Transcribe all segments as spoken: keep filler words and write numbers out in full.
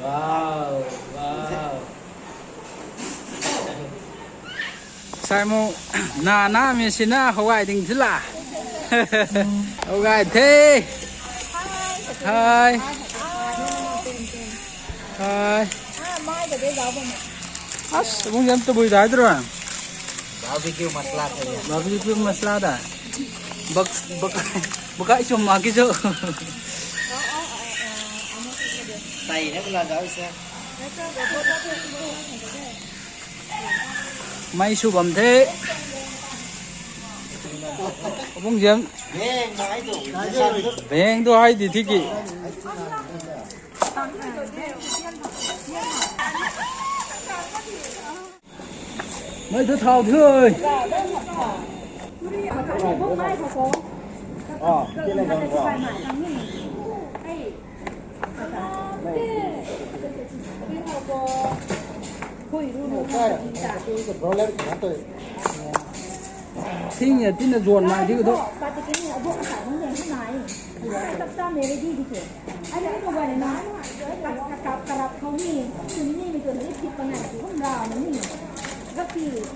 Wow, wow. Sai mu, na, na, mi sina, hou gay ding thila. Hou gay the. Hi. Hi. As, bung jam tu bui dai tu. Barbecue masala tha ye. Barbecue masala da. Bak, bak, bak ai chum ma ki jo. Tei na bula jao se. Mei sw bam the. Bung jam. Beng mai tu. Beng tu hai di thi ki. Mei thu thau the. Thing ya tina zuan mai di ko.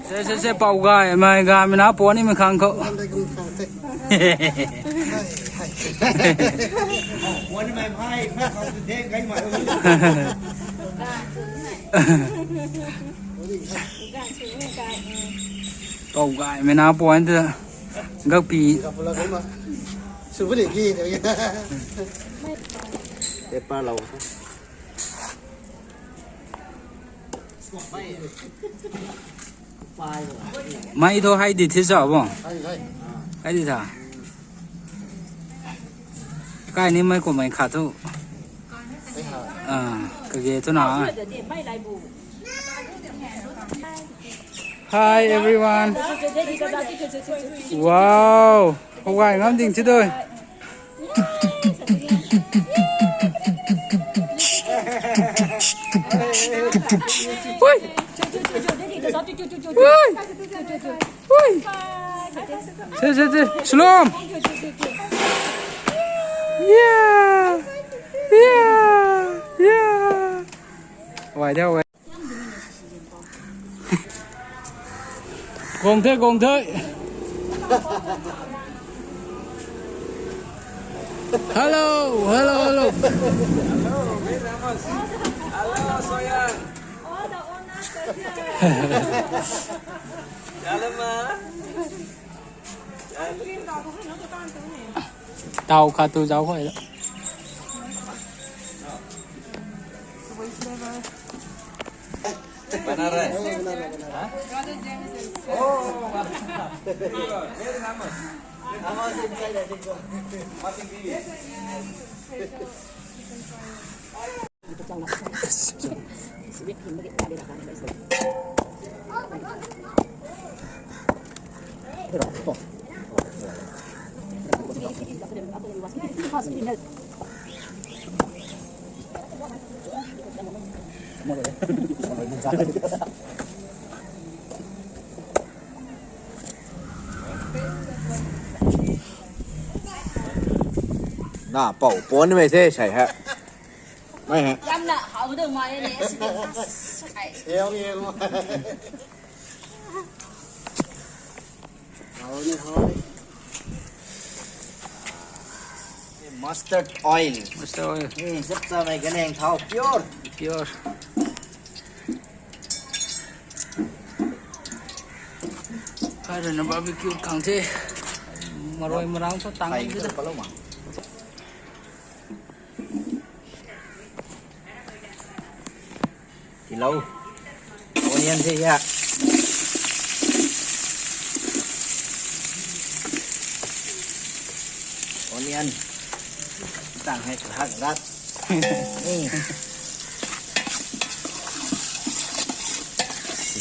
Se, se, se, pou gay, mei gay, mei na puan ni mei khang khou. Pou gay, mei na puan ta. Gakpi. Paper lou. Mei thu hai di thi sa bo. Hai di tha. Kai ni mei kum mei khat thu. Ah, kage thu na. Hi everyone. Wow. Hou gay ngam ding thi doi. Ui. Ui. Ui. Se, se, se. Shalom. Yeah. Yeah. Yeah. Wai de, wai. Gong the, gong the. Hello, hello, hello. Hello, Soyan. Hello, ma. Tau kha tu zau khoi. Bana raha hai? Haan? Oh, very nice. How much inside, I think so. What is this? Na, pou, puan ni mei the, sai ha. Mei ha. Yamna hau deu mai ne, si de. Sai. Hau ni, hau. Hau ni, hau ni. Mustard oil. Mustard oil. Hmm, sap sa mei ganeng thau, pure. Pure. Kai rui na barbecue khang the. Marui marang thu tang. Kai thu patlou ma. Tilou. Onion the ya. Onion. Tang hai kahak rat. Ni.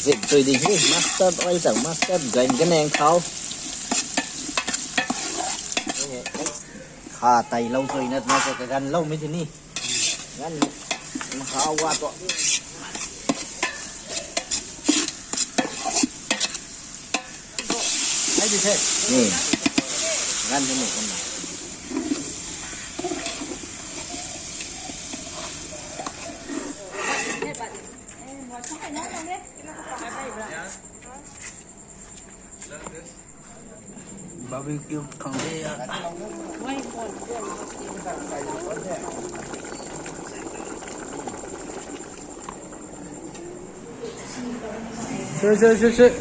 Zip tui di hi, mustard oil chang, mustard gan ganeng thau. Kha tailou zui na, na ka ganlou mei tini. Gan, ma hau wa to. Hai di the. Ni. Gan ni mo kon na. Barbecue khang de ya. Sure, sure, sure, sure.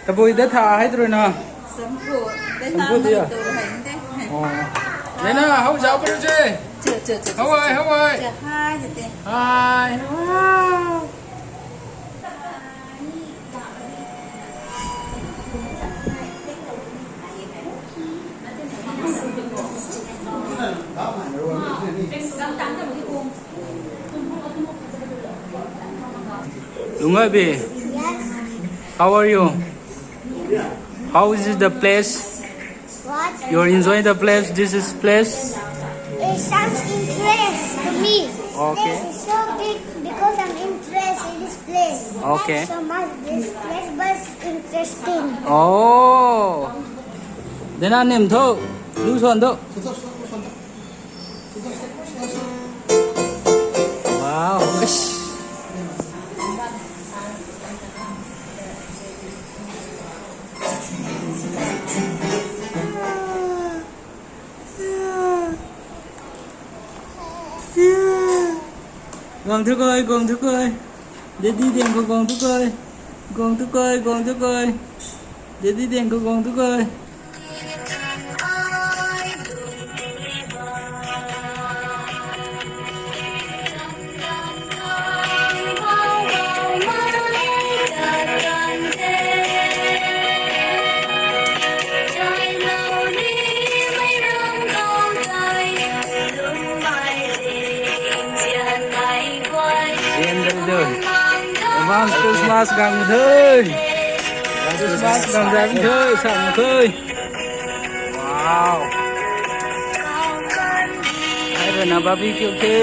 Tabui da tha hai tru na. Sampu. Sampu dia. Oh. Nena, how is our je? Chu, chu, chu, chu. How are, how are? Chu, hi, tete. Hi. Wow. Lungaibi, how are you? How is the place? What? You're enjoying the place? This is place? It sounds interest to me. Okay. Place is so big because I'm interested in this place. Okay. Not so much this place, but it's interesting. Oh. Then I name tho. Do so tho. Wow. Guang thu koi, guang thu koi. Daddy Diang khou guang thu koi. Guang thu koi, guang thu koi. Daddy Diang khou guang thu koi. Advance Christmas gang the. Christmas gang gang the, sang the. Wow. Hai rui na barbecue the.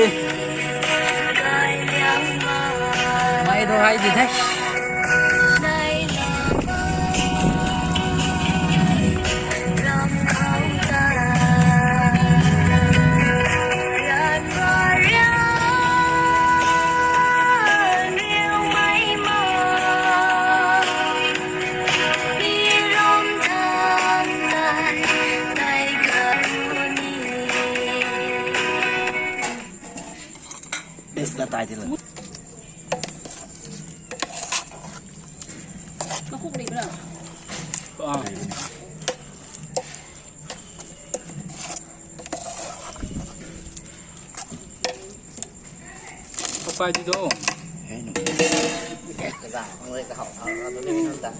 Mei thu hai di the. Best na tai tila. Makuk ni bra. Ah. Papai di do. Hey, no. Kaza, ang lei ka hau hau, ano ni nang ta.